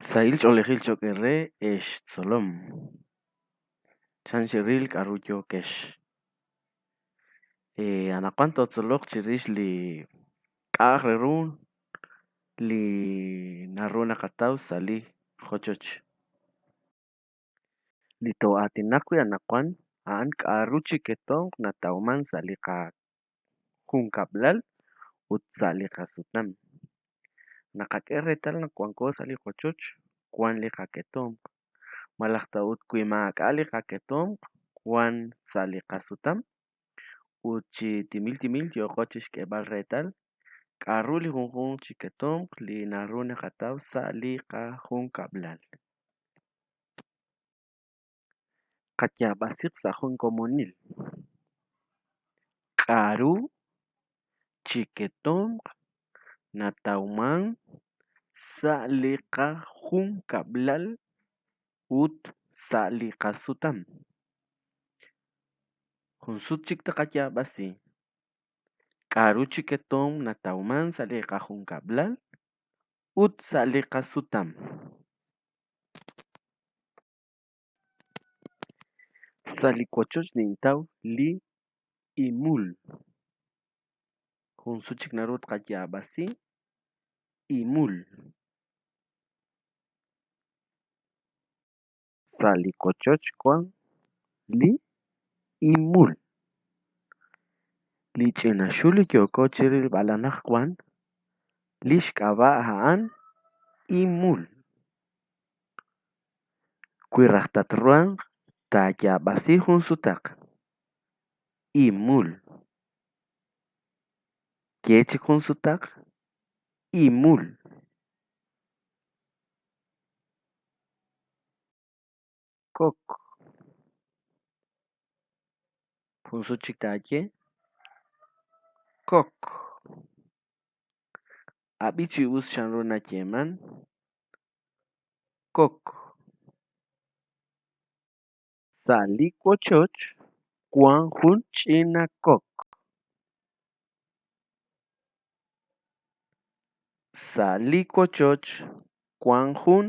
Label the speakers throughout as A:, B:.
A: Sahil ch'oolejil cho'q eere, ex tzolom. Chan xeril k'a'ru yookex. Anaqwan tootzoloq chirix li k'a'aq re ru li naru naqataw sa' li qochoch. Li too'aatinaq wi' anaqwan a'an k'a'ru chi ketomq natawman sa' li qajunkab'lal ut sa' li qasutam. Naqak'e reetal naq wanko sa' li qochoch, wan li qaketomq, malaj ta ut wi maak'a' li qaketomq, wan sa' li qasutam ut chi timil timil yooqo chixk'eeb'al reetal k'a'ru li junjunq chi ketomq li naru naqataw sa' li qajunkab'lal. Qayaab'asiq sa' jun komonil. K'a'ru chi ketomq natawman sa' li qajunkab'lal ut sa' li qasutam. Jun sut chik taqayaab'asi. K'a'ru chi ketomq natawman sa' li qajunkab'lal ut sa' li qasutam. Sa' li wochoch nintaw li imul. Jun sut chik naru taqayaab'asi. Imul. Sa' li wochoch wan li imul. Li ch'ina xul li yooko chirilb'al anaqwan, li xk'ab'a' a'an imul. Wi raj tatruhanq, taayaab'asi jun sutaq. Imul. Ye chik jun sutaq. Imul. Kok. Jun sut chik taaye. Kok. Ab'i chi us chanru nayeeman. Kok. Sa' li wochoch wan jun ch'ina kok. Sa' li wochoch wan jun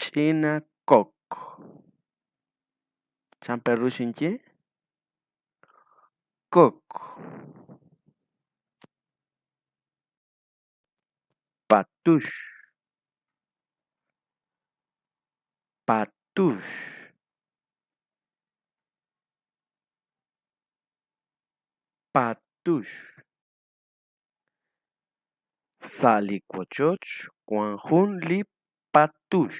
A: ch'ina kok. Chan pe ru xinye? Kok. Patux. Patux. Patux. Sa' li wochoch wan jun li patux.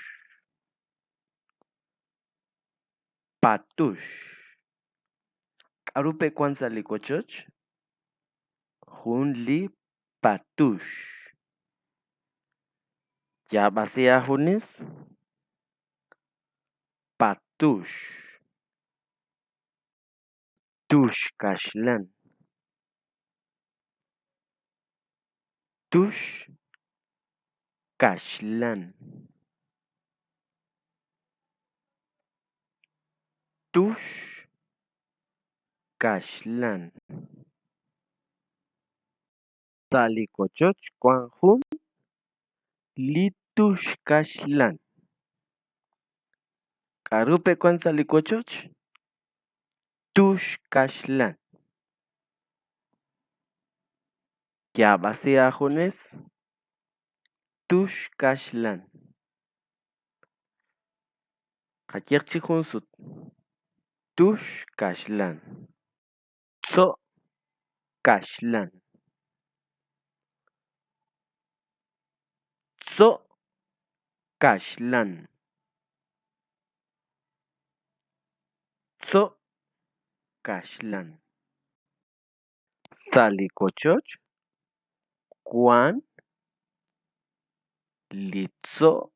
A: Patux. K'a'ru pe wan sa' li wochoch? Jun li patux. Yaab'asi aajunes. Patux. Tux kaxlan. Tux kaxlan. Tux kaxlan. Sa' li wochoch wan jun li tux kaxlan. K'a'ru pe wan sa' li wochoch? Tux kaxlan. Yaab'asi aajunes. Tux kaxlan. Qayehaq chik jun sut. Tux kaxlan. Tzo' kaxlan. Tzo' kaxlan. Tzo' kaxlan. Sa' li wochoch wan li tzo'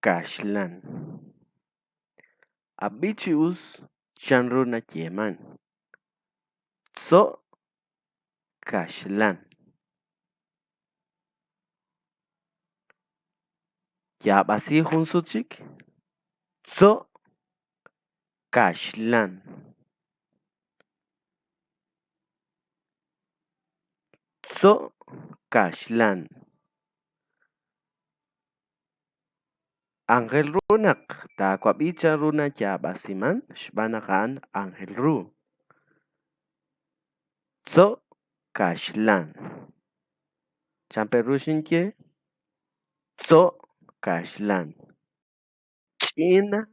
A: kaxlan. Ab'i chi us chanru nayeeman. Tzo' kaxlan. Yaab'asi jun sut chik. Tzo' kaxlan. Tzo' kaxlan. Aajel ru naq taawab'i chanru nayaab'asiman xb'aan naq a'an aajel ru. Tzo' kaxlan. Chan pe' ru xinye? Tzo' kaxlan. Ch'ina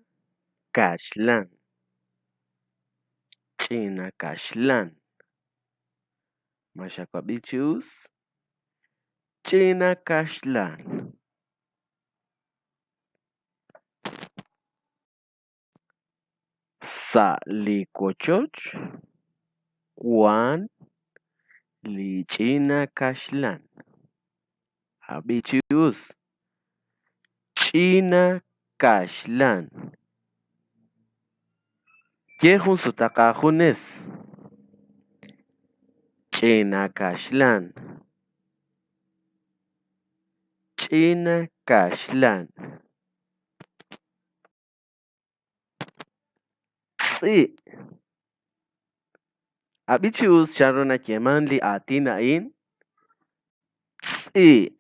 A: kaxlan. Ch'ina kaxlan. Ma xawab'i chi us? Ch'ina kaxlan. Sa' li wochoch wan li ch'ina kaxlan. Ab'i chi us. Ch'ina kaxlan. Ye jun sutaq aajunes. Ch'ina kaxlan. Ch'ina kaxlan. Tz'i'. Ab'i chi us chanru nayeeman li aatin a'in. Tz'i'.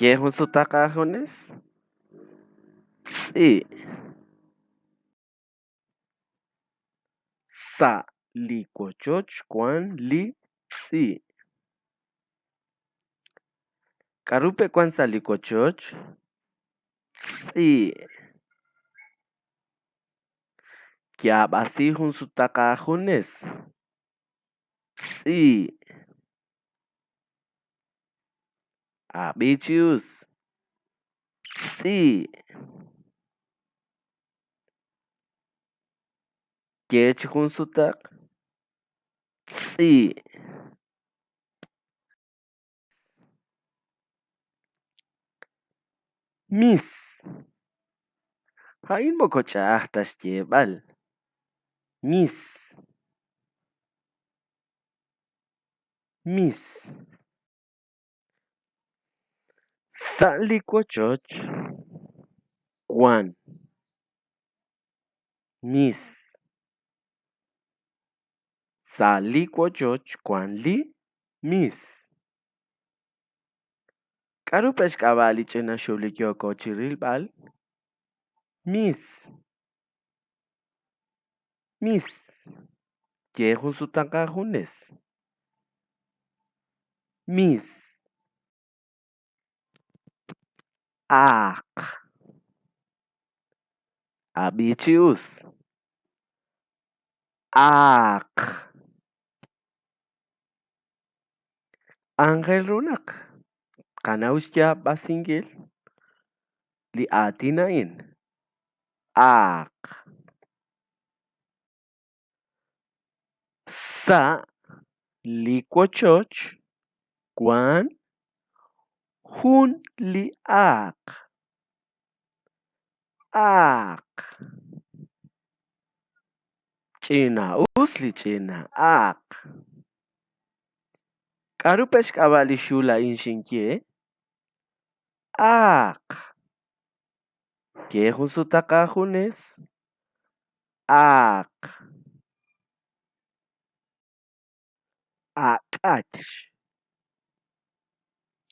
A: Ye jun sutaq aajunes. Tz'i'. Sa' li wochoch wan li tz'i'. K'a'ru pe' wan sa' li wochoch? Tz'i'. Yaab'asi jun sutaq aajunes. Tz'i'. Ab'i chi us. Tz'i'. Ye chi jun sutaq. Tz'i'. Mis. A'in moko ch'a'aj ta xyeeb'al. Mis. Mis. Sa' li wochoch wan mis. Sa' li wochoch wan li mis. K'a'ru pe' xk'ab'a' li ch'ina xul li yooko chirilb'al? Mis. Mis. Ye jun sutaq aajunes. Mis. Aaq. Ab'i chi us. Aaq. Aajel ru naq tqanaw xyaab'asinkil li aatin a'in. Aaq. Sa' li wochoch wan jun li aaq. Aaq. Ch'ina'us li ch'ina aaq. K'a'ru pe' xk'ab'a' li xul a'in xinye? Aaq. Ye jun sutaq aajunes. Aaq. Ak'ach.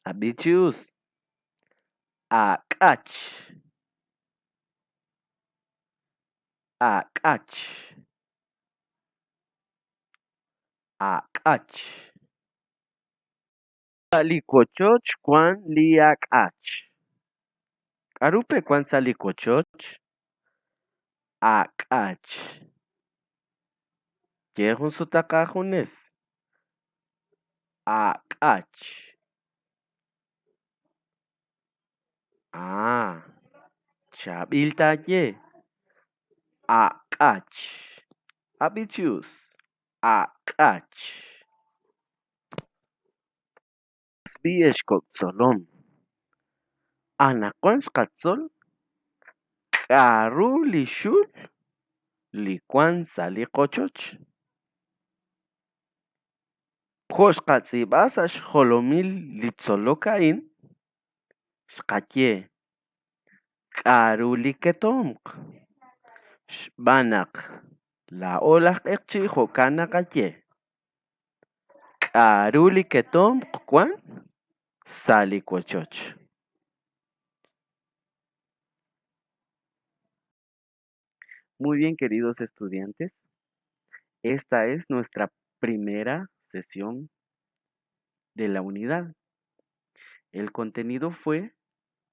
A: Ab'i chi us. Ak'ach. Ak'ach. Ak'ach. Sa' li wochoch wan li ak'ach. K'a'ru pe' wan sa' li wochoch? Ak'ach. Ye jun sutaq aajunes. Ak'ach. Ah, chaab'il taaye. Ak'ach. Ab'i chi us. Ak'ach. Us b'i' ex kok' tzolom. Anaqwan xqatzol k'a'ru li xul li wan sa' li qochoch. Jo' xqatz'iib'a sa' xjolomil li tzolok a'in, xqaye k'a'ru li ketomq xb'aan naq laa'o laj q'eqchi' jo'kan naqaye. K'a'ru li ketomq wan sa' li wochoch. Muy bien, queridos estudiantes, esta es nuestra primera sesión de la unidad. El contenido fue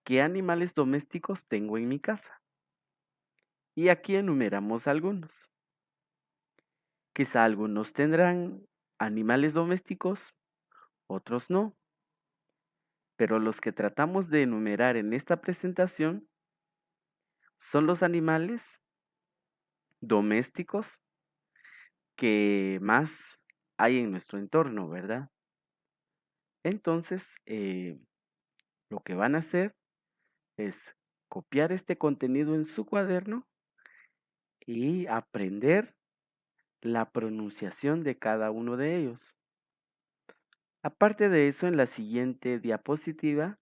A: ¿qué animales domésticos tengo en mi casa? Y aquí enumeramos algunos. Quizá algunos tendrán animales domésticos, otros no. Pero los que tratamos de enumerar en esta presentación son los animales domésticos que más hay en nuestro entorno, ¿verdad? Entonces, lo que van a hacer es copiar este contenido en su cuaderno y aprender la pronunciación de cada uno de ellos. Aparte de eso, en la siguiente diapositiva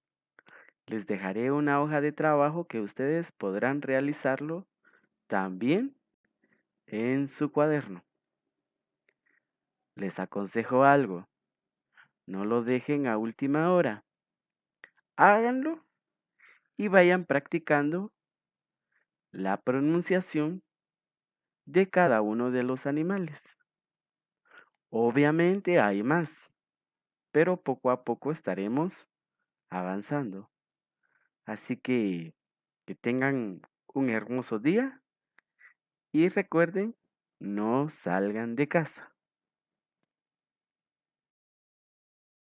A: les dejaré una hoja de trabajo que ustedes podrán realizarlo también en su cuaderno. Les aconsejo algo, no lo dejen a última hora. Háganlo y vayan practicando la pronunciación de cada uno de los animales. Obviamente hay más, pero poco a poco estaremos avanzando. Así que tengan un hermoso día y recuerden, no salgan de casa.